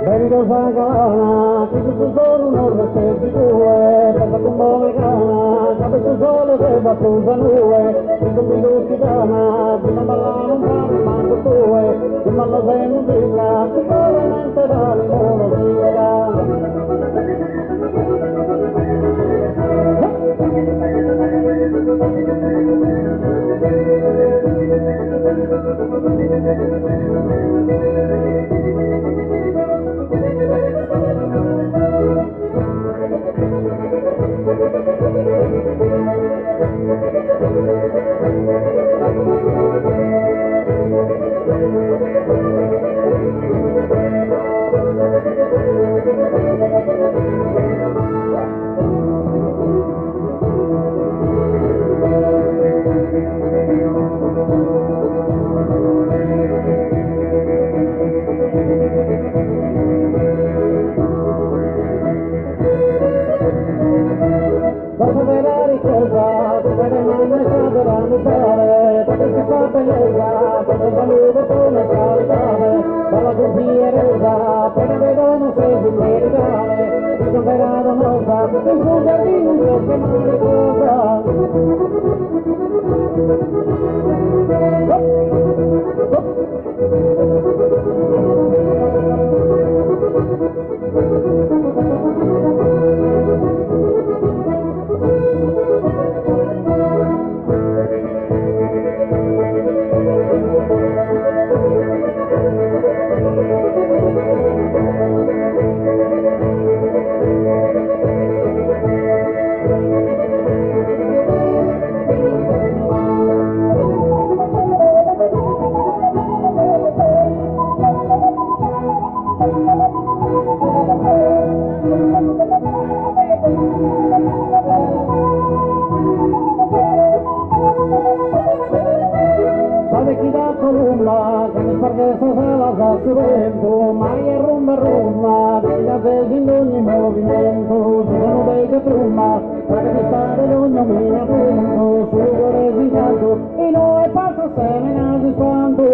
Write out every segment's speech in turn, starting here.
Benidos a galana, chi custu sonu no restesit cue, pesa cun bona gana, ca b'est su sole de fatu sa nue, chi cumbidu ti dana, si non ballan umpare mancu tue, cun ballos e musica, su coro e mente ed animu nos ghia. Da sa vera richesa, sa fede manna e sa vera amistade, totu est sa bellesa, totu salude tonu e calidade, balla cun fieresa, prena de donos e sinceridade, chi sa vera donosa, in su giardinu fiores che mariposa. Sa dechida columba cando isparghet sas alas a su bentu, Maria rumba rumba, dechida ses in dogni movimentu, su sonu de sa trumba faghet istare dogni omine atentu, su lugore 'e s'incantu inue passas semenas ispantu.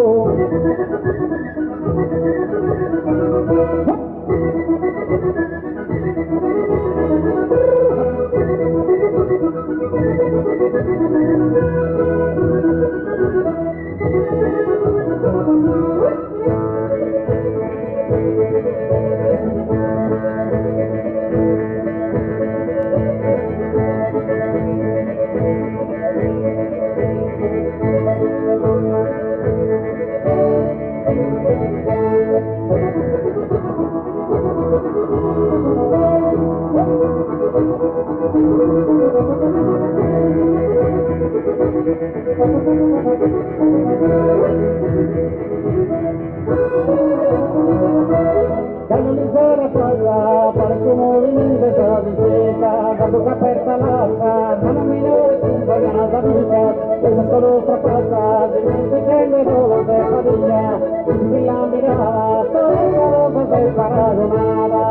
Cando lizera falla paret su movimentu 'e sas ispigas, a bucca aperta lassa, ma non minores cumpagnas amigas, de sas colostra passa, ismentighende dolos e fadiga, si l'an mirada, solu sa rosa s'est paragonada.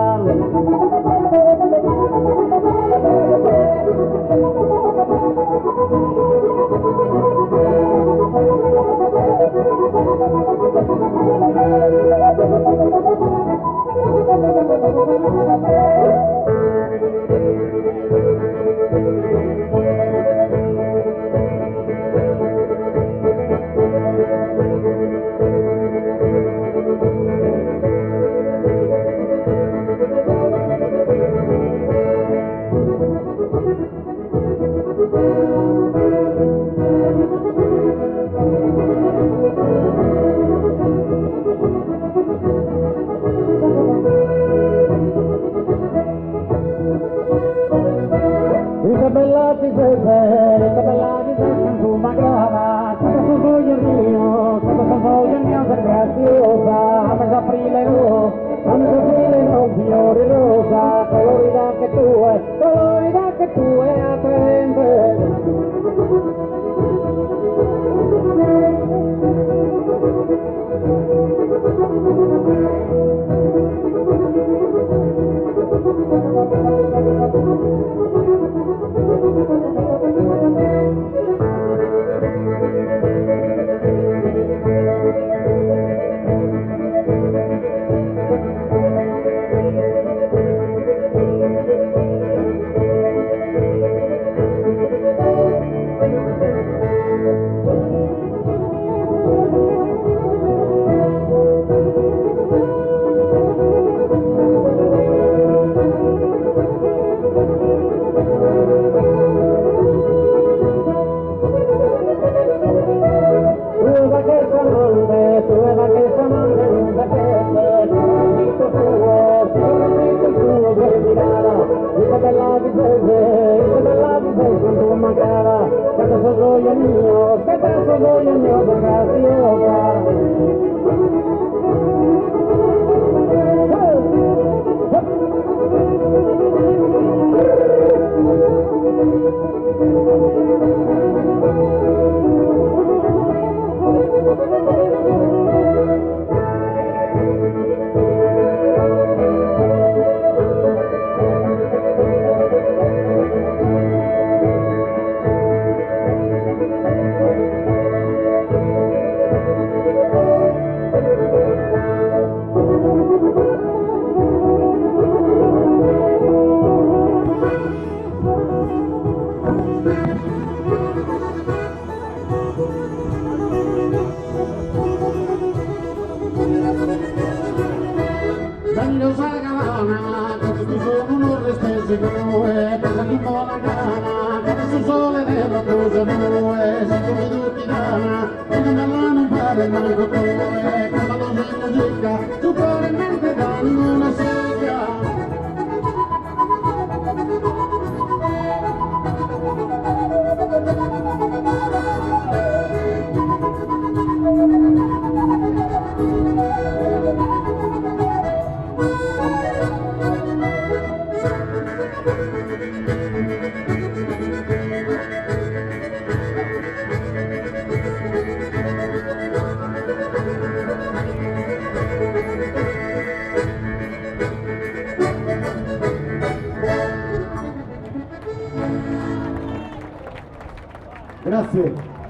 sos ojos mios graziosa. Meglio sa galana, che ti sono non restesi due, pensa chi buona gana, che adesso sole della cosa due, se tu mi tutti dana, e non me la non pare manco tue, quando lo sei musica, tu cuore in mente danno una sega. Grazie.